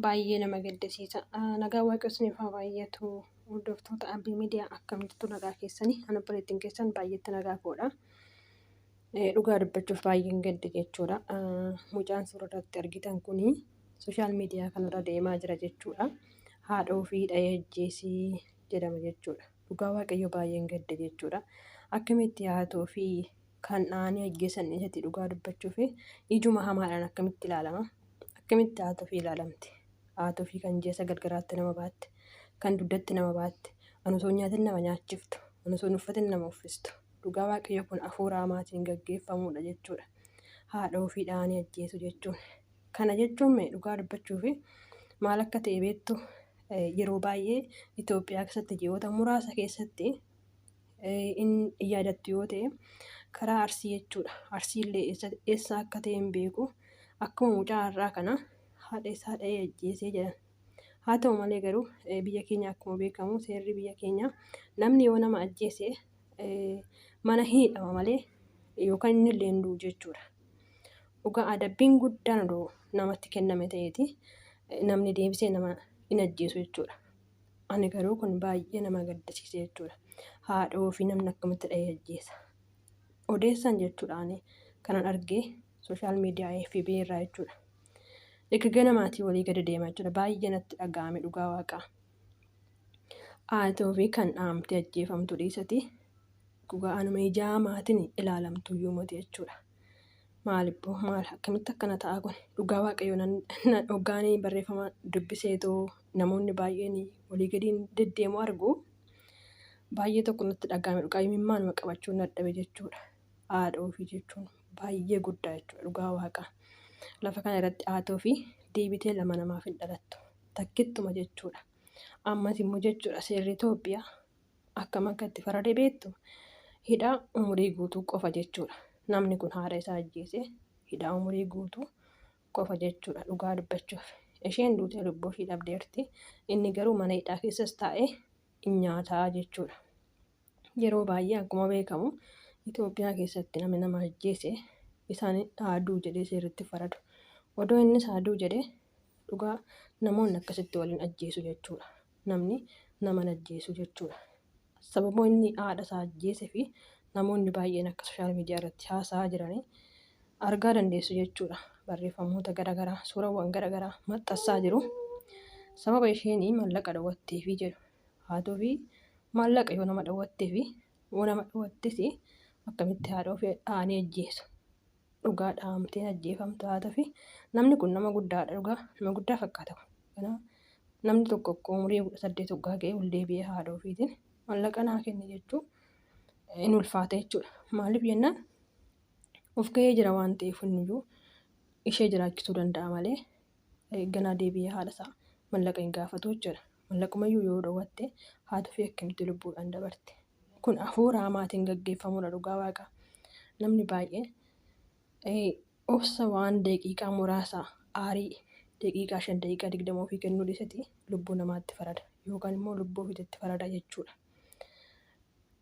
Baay'ee nama gaddisiisa. Nagaa Waaqayyo isiniif haa baay'atu. Hordoftoota Abbii Miidiyaa, akkam jirtu? Nagaa keessanii? Ana obboleettiin keessan baay'eetti nagaa koodha. Dhugaa dubbachuuf baay'een gadde jechuudha. Mucaan suura irratti argitan kuni social media kanarra deemaa jira jechuudha. Haadha ofii dha'ee ajjeesii jedhama jechuudha. Dhugaa Waaqayyo, baay'een gadde jechuudha. Akkamitti haadha ofii kan dha'anii ajjeesan isatti, dhugaa dubbachuuf ijuma hamaadhaan akkamitti ilaalama? Akkamitti haadha ofii ilaalamti? Haadha ofii kan ji'a 9 garaatti nama baatte, kan dugdatti nama baatte, kan osoo hin nyaatin nama nyaachiftu, kan osoo hin uffatin nama uffistu. Dhugaa Waaqayyo, kun hafuura hamaatiin gaggeeffamudha jechuudha. Haadha ofii dha'anii ajjeesu jechuun. Kana jechuun mee dhugaa dubbachuuf maal akka ta'e beektu? Yeroo baay'ee Itoophiyaa keessatti ji'oota muraasa keessatti in yaadattu yoo ta'e, karaa Arsii jechuudha. Arsiillee eessa akka ta'e hin beeku. Akkuma mucaa har'aa kana haadha isaa dha'ee ajjeesee jedhan. Haa ta'u malee garuu, biyya keenya akkuma beekamu seerri biyya keenya namni yoo nama ajjeese mana hidhama malee yookaan inni illee hin du'u jechuudha. Dhugaa, adabbiin guddaan odoo namatti kenname ta'eeti namni deebisee nama hin ajjeesu jechuudha. Ani garuu kun baay'ee nama gaddisiise jechuudha. Haadha ofii namni akkamitti dha'ee ajjeesa? Odeessan jechuudha, ani kanan argee social media FB irraa jechuudha. Egaa ganamaatii walii gadi deema jechuudha. Baay'ee natti dhaga'ame, dhugaa Waaqaa. Haati ofii kan dhaamtee ajjeefamtu dhiisati, dhugaa anuma ijaa maatiin ilaalamtu iyyuu miti jechuudha. Maalibboo, maal, akkamitti akkana ta'a kun? Dhugaa Waaqayyo, nan hoggaanii barreeffama dubbiseetoo namoonni baay'een walii gadiin deddeemu argu, baay'ee tokko natti dhaga'ame. Dhugaa, imimmaanuma qabachuun dadhabe jechuudha. Haadha ofii jechuun baay'ee guddaa jechuudha, dhugaa Waaqaa. Lafa kana irratti haati ofii deebitee lama namaaf hin dhalattu. Takkittuma jechuudha. Ammas immoo jechuudha, seerri Itoophiyaa akkam akka itti farade beektu? Hidhaa umurii guutuu qofa jechuudha. Namni kun haadha isaa ajjeese, hidhaa umurii guutuu qofa jechuudha, dhugaa dubbachuuf. Isheen duutee lubbuu ishii dhabdeerti. Inni garuu mana hidhaa keessas taa'ee hin nyaataa jechuudha. Yeroo baay'ee akkuma beekamu Itoophiyaa keessatti namni nama ajjeese isaan haaduu jedhee seerritti faradu. Odoo innis haaduu jedhee, dhugaa namoonni akkasitti waliin ajjeesu jechuudha. Namni nama ajjeesu jechuudha. Sababa inni haadha isaa ajjeesee fi namoonni baay'een akka social media irratti haasa'aa jiranii argaa dandeessu jechuudha. Barreeffamoota garaagaraa, suurawwan garaagaraa maxxansaa jiru. Sababa isheen maallaqa dhowwatteefi jedhu. Haatuu fi maallaqa yoo nama dhowwattee fi yoo nama dhowwattes akkamitti haadha ofii dha'anii ajjeesu? Dhugaa, dhahamtee ajjeefamtu haata fi namni kun nama guddaadha, dhugaa nama guddaa fakkaata. Kanaaf namni tokko akka umurii 18 waggaa ga'e ol deebi'ee haadha ofiitiin maallaqa naa kenni jechuu hin ulfaata jechuudha. Maaliif jennaan, of ga'ee jira waan ta'eef, inniyyuu ishee jiraachisuu danda'a malee ganaa deebi'ee haadha isaa maallaqa hin gaafatu jechuudha. Mallaqumayyuu yoo dhowwatte, haati ofii akkamitti lubbuudhaan dabarte? Kun hafuura hamaatiin gaggeeffamudha, dhugaa Waaqa. Namni baay'een obsa waan daqiiqaa muraasa, aarii daqiiqaa 5, daqiiqaa 20 ofii kennuu dhiisati lubbuu namaatti farada yookaan immoo lubbuu ofiitti farada jechuudha.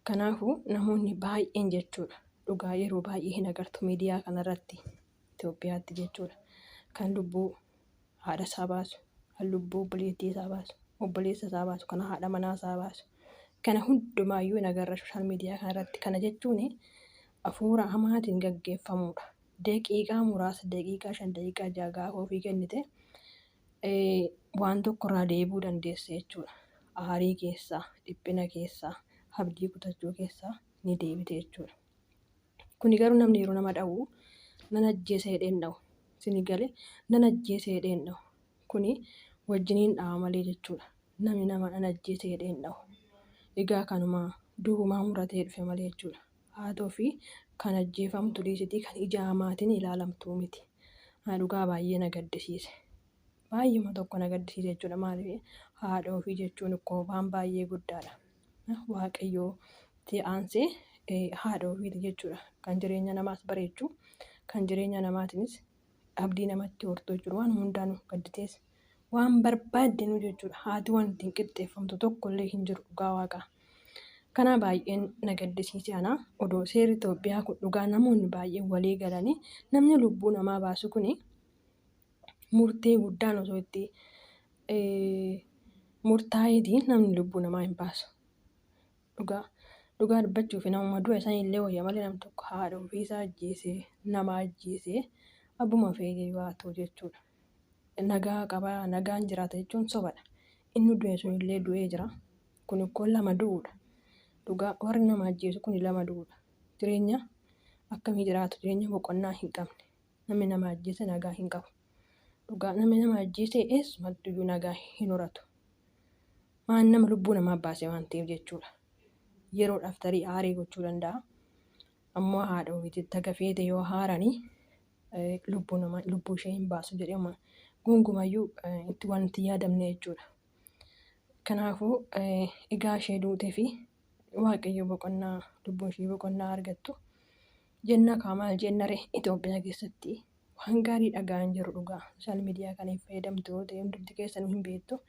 Kanaafuu namoonni baay'een jechuudha, dhugaa yeroo baay'ee hin agartu miidiyaa kanarratti Itoophiyaatti jechuudha. Kan lubbuu haadha isaa baasu, kan lubbuu obboleettii isaa baasu, obboleessa isaa baasu, kan haadha manaa isaa baasu. Kana hundumaayyuu hin agarra social media kanarratti. Kana jechuun hafuura hamaatiin gaggeeffamudha. Daqiiqaa muraasa, daqiiqaa 5, daqiiqaa 6 gaafa ofii kennite waan tokkorraa deebi'uu dandeessa jechuudha. Aarii keessaa, dhiphina keessaa, abdii kutachuu keessaa ni deebite jechuudha. Kuni garuu namni yeroo nama dha'u nan ajjeesa jedhee hin dha'u. Sini galee, nan ajjeesa jedhee hin dha'u. Kuni wajjiniin dha'a malee jechuudha. Namni nama nan ajjeesa jedhee hin dha'u. Egaa kanuma durumaa muratee dhufe malee jechuudha. Haati ofii kan ajjeefamtu dhiisitii kan ija hamaatiin ilaalamtuu miti. Ana dhugaa baay'ee na gaddisiise. Baay'eema tokko na gaddisiise jechuudha. Maaliif, haadha ofii jechuun ikkoo waan baay'ee guddaadha. Waaqayyoo itti aansee haadha ofiiti jechuudha. Kan jireenya namaas bareechu, kan jireenya namaatiinis abdii namatti hortu jechuudha. Waan hundaanuu gadditees waan barbaadde jechuudha. Haati waan ittiin qixxeeffamtu tokko illee hin jiru, dhugaa Waaqaa. Kana baay'een na gaddisiise ana. Odoo seerri Itoophiyaa kun dhugaa namoonni baay'een walii galanii namni lubbuu namaa baasu kuni murtee guddaan osoo itti murtaa'eetiin namni lubbuu namaa hin baasu. Dhugaa dhugaa dubbachuuf namuma du'a isaan illee wayya malee namni tokko haadha ofiisaa ajjeesee nama ajjeesee abbuma fe'ee waa ta'u jechuudha. Nagaa qabaa nagaan jiraata jechuun sobadha. Inni du'e sunillee du'ee jira. Kun ikkoo lama du'uudha. Dhugaa warri nama ajjeesu kun lama du'uudha. Jireenya akkamii jiraatu jireenya boqonnaa hin qabne. Namni nama ajjeese nagaa hin qabu. Dhugaa namni nama ajjeese eessumattuyyuu nagaa hin horatu. Waan nama lubbuu namaa baase waan ta'eef jechuudha. Yeroodhaaf tarii aarii gochuu danda'a. Ammoo haadha ofiitti haga feete yoo haaranii lubbuu namaa lubbuu ishee hin baasu jedhee gonkumayyuu itti waan itti yaadamne jechuudha. Kanaafuu egaa ishee duutee fi Waaqayyo boqonnaa lubbuun ishee boqonnaa argattu jenna kaa maal jenna ree Itoophiyaa keessatti waan gaarii dhagaa hin jiru dhugaa sooshaal miidiyaa kana hin fayyadamtu yoo ta'e hundumti keessanuu hin beektu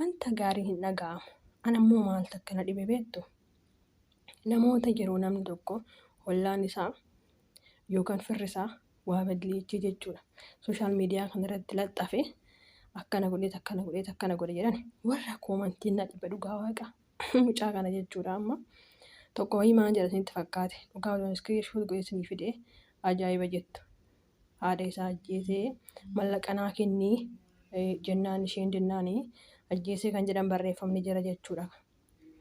wanta gaarii hin dhaga'amu. Ana immoo maaltu akka na dhibe beektu namoota yeroo namni tokko ollaan isaa yookaan firri isaa waa balleechee jechuudha. Sooshaal miidiyaa kanarratti laxxafe akkana godheet akkana godheet akkana godhe jedhan warra koomantiin na dhibe dhugaa waaqa mucaa kana jechuudha amma tokko wayii maal jedha isinitti fakkaate dhugaa odoo iskiriin godhee isinii fide ajaa'iba jettu. Haadha isaa ajjeesee mallaqa naa kennii jennaan isheen jennaanii ajjeesee kan jedhan barreeffamni jira jechuudha.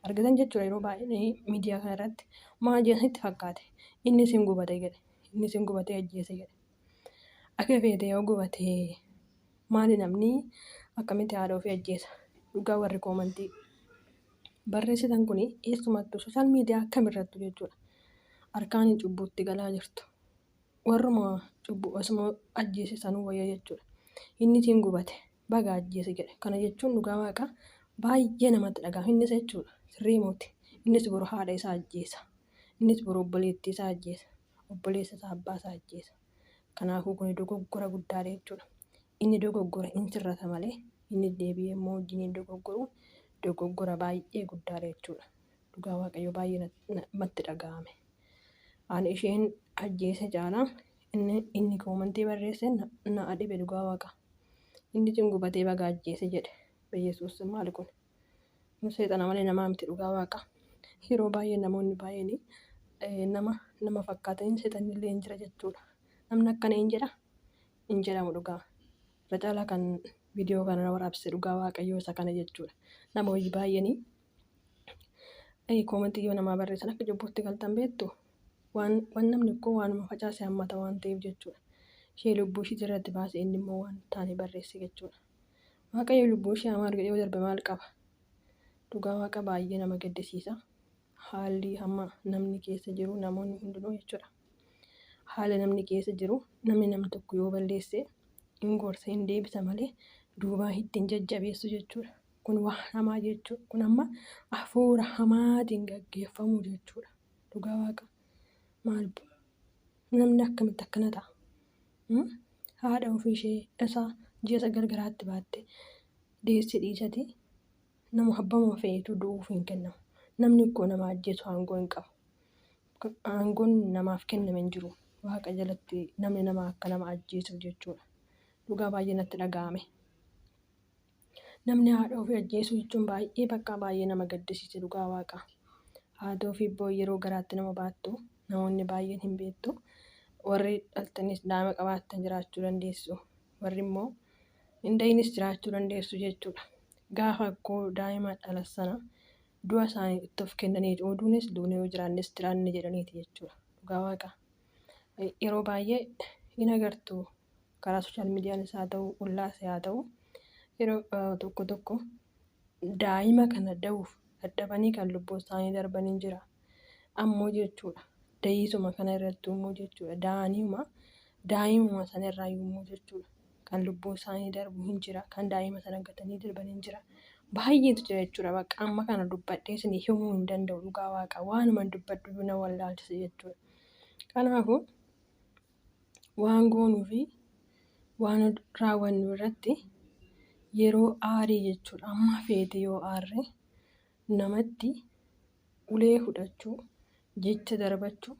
Argitan jechuudha yeroo baay'ee miidiyaa kana irratti maal jedhan itti fakkaate inni isin gubate jedhe inni isin gubatee ajjeese jedhe. Akka feete yoo gubate maali namni akkamitti haadha ofii ajjeesa dhugaa warri koomantii barreessitan kun eessumattuu sooshaal miidiyaa akkamirrattu jechuudha. Harkaan cubbuutti galaa jirtu. Warruma cubbuu osuma ajjeese sanuu wayya jechuudha. Inni siin gubate baga ajjeese jedhe. Kana jechuun dhugaa waaqa baay'ee namatti dhaga'ama. Innis jechuudha sirrii mooti. Innis boru haadha isaa ajjeesa. Innis boru obboleettii isaa ajjeesa. Obboleessa isaa abbaa isaa ajjeesa. Kanaafuu kun dogoggora guddaadha jechuudha. Inni dogoggora hin sirrata malee inni deebi'ee immoo wajjiniin dogoggoruun dogoggora baay'ee guddaadha jechuudha. Dhugaa waaqayyo baay'ee namatti dhaga'ame. Ani isheen ajjeese caalaa inni inni koomantii barreesse na dhibe dhugaa waaqa. Inni sin gubatee baga ajjeese jedhe. Beyesuus maali kun? Kun seexana malee namaa miti dhugaa waaqa. Yeroo baay'ee namoonni baay'een nama nama fakkaatanii seexanni illee hin jira jechuudha. Namni akkana hin jedha hin jedhamu dhugaa. Irra caalaa kan viidiyoo kana waraabse dhugaa waaqayyoo isa kana jechuudha. Namoonni baay'een koomantii yoo namaa barreessan akka cubbuutti galtan beektu waan waan namni koo waanuma facaase hammata waan ta'eef jechuudha. Ishee lubbuu ishii irratti baase inni immoo waan taane barreesse jechuudha. Waaqayyo lubbuu ishee hamaa argate yoo darbe maal qaba? Dhugaa waaqa baay'ee nama gaddisiisa. Haalli hamma namni keessa jiru namoonni hundinuu jechuudha. Haala namni keessa jiru namni nam tokko yoo balleesse hin gorsa hin deebisa malee duubaa ittiin jajjabeessu jechuudha. Kun waan hamaa jechuudha. Kun amma hafuura hamaatiin gaggeeffamuu jechuudha. Dhugaa waaqa maal namni akkamitti akkana ta'a? Haadha ofii ishee isaa ji'a sagal garaatti baatte deesse dhiisati nama abbama fe'etu du'uuf hin kennamu. Namni ikkoo nama ajjeesu aangoo hin qabu. Aangoon namaaf kenname hin jiru. Waaqa jalatti namni nama akka nama ajjeesuuf jechuudha. Dhugaa baay'ee natti dhaga'ame. Namni haadha ofii ajjeesuu jechuun baay'ee bakka baay'ee nama gaddisiisa dhugaa waaqa. Haati ofii immoo yeroo garaatti nama baattu namoonni baay'een hin beektu. Warri dhaltanis daa'ima qabaattan jiraachuu dandeessu. Warri immoo hin da'inis jiraachuu dandeessu jechuudha. Gaafa akkoo daa'ima dhalan sana du'a isaanii itti of kennaniiti. Oduunis duune yoo jiraannes jiraanne jedhaniiti jechuudha. Dhugaa waaqa. Yeroo baay'ee hin agartu karaa sooshaal miidiyaanis haa ta'u ollaas haa ta'u yeroo tokko tokko daa'ima kana da'uuf dadhabanii kan lubbuu isaanii darbanii jira. Ammoo jechuudha da'iisuma kana irratti immoo jechuudha da'aniuma daa'imuma sana irraa immoo jechuudha kan lubbuu isaanii darbu hin jira kan daa'ima sana gatanii darban hin jira. Baay'eetu jira jechuudha bakka amma kana dubbadhee isinii himuu hin danda'u dhugaa waaqa waanuma dubbadhu na wallaalchisa jechuudha. Kanaafuu waan goonuu fi waan raawwannu irratti yeroo aarii jechuudha. Amma feete yoo aarre namatti ulee fudhachuu, jecha darbachuu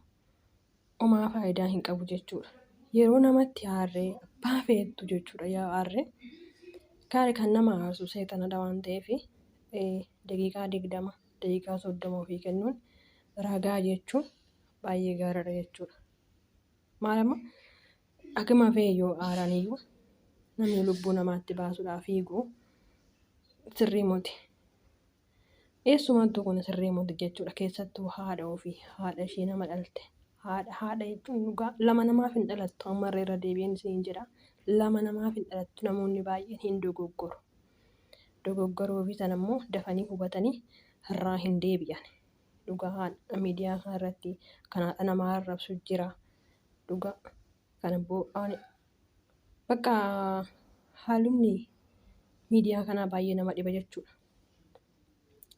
homaa faayidaa hin qabu jechuudha. Yeroo namatti aarree abbaa feettu jechuudha yoo aarre Gaari kan nama aarsu seexanadha waan ta'eef daqiiqaa 20 daqiiqaa 30 ofii kennuun ragaa jechuun baay'ee gaariidha jechuudha. Maal amma akkuma fe'e yoo aaraniyyuu namni lubbuu namaatti baasuudhaaf fiigu sirrii miti. Eessumattuu kun sirrii miti jechuudha. Keessattuu haadha ofii haadha ishee nama dhalte. Haadha haadha jechuun dhugaa lama namaaf hin dhalattu ammarra irra deebi'een isiniin jedha. Lama namaaf hin dhalattu namoonni baay'een hin dogoggoru. Dogoggoruu ofii sana immoo dafanii hubatanii irraa hin deebi'an. Dhugaa haadha miidiyaa kana irratti kan haadha namaa arrabsu jira. Dhugaa kana boo'aan bakka haalumni miidiyaa kanaa baay'ee nama dhiba jechuudha.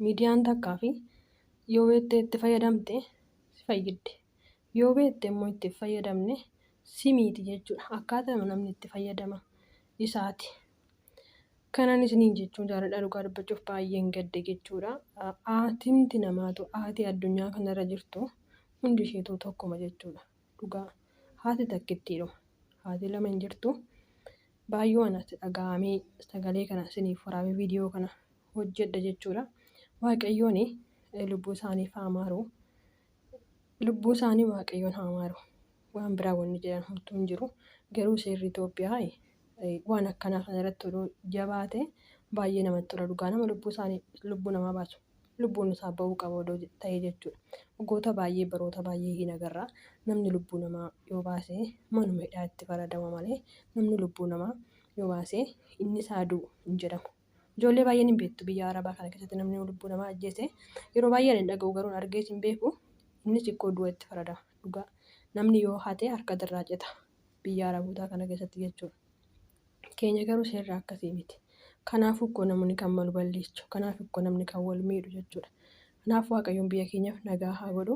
Miidiyaan takkaa fi yoo beektee itti fayyadamte si fayyaddi. Yoo beekte immoo itti hin fayyadamne si miiti jechuudha. Akkaataa namni itti fayyadama isaati. Kanan isiniin jechuun jaaladha dhugaa dubbachuuf baay'een gadde jechuudha. Haatimti namaatu haati addunyaa kanarra jirtu hundi isheetu tokkuma jechuudha. Dhugaa haati takkittiidhuma. Haati lama hin jirtu. Baay'ee anatti dhaga'amee sagalee kana isiniif waraabee viidiyoo kana hojjedha jechuudha. Waaqayyoon lubbuu isaaniif haa maaru. Lubbuu isaanii Waaqayyoon haa maaru. Waan biraa wanni jedhan homtuu hin jiru. Garuu seerri Itoophiyaa waan akkanaa kana irratti odoo jabaate baay'ee namatti tola. Dhugaa nama lubbuu isaanii lubbuu namaa baasu lubbuun isaa ba'uu qaba odoo ta'e jechuudha. Waggoota baay'ee baroota baay'ee hin agarra. Namni lubbuu namaa yoo baase manuma hidhaa itti faradama malee namni lubbuu namaa yoo baase inni isaa du'u hin jedhamu. Ijoollee baay'een hin beektu biyya Arabaa kana keessatti namni lubbuu namaa ajjeese yeroo baay'ee ani hin dhaga'u garuu argees hin beeku. Innis xiqqoo du'a itti faradama dhugaa. Namni yoo hate harka irraa cita biyya Arabootaa kana keessatti jechuudha. Keenya garuu seerri akkasii miti. Kanaaf ukkoo namni kan malu balleessu. Kanaaf ukkoo namni kan wal miidhu jechuudha. Kanaaf Waaqayyoon biyya keenyaaf nagaa haa godhu.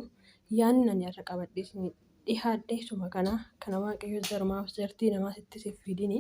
Yaadni ani har'a qabadhee isin dhihaadhe isuma kana. Kana Waaqayyo zarumaaf zartii namaas itti siif fidini.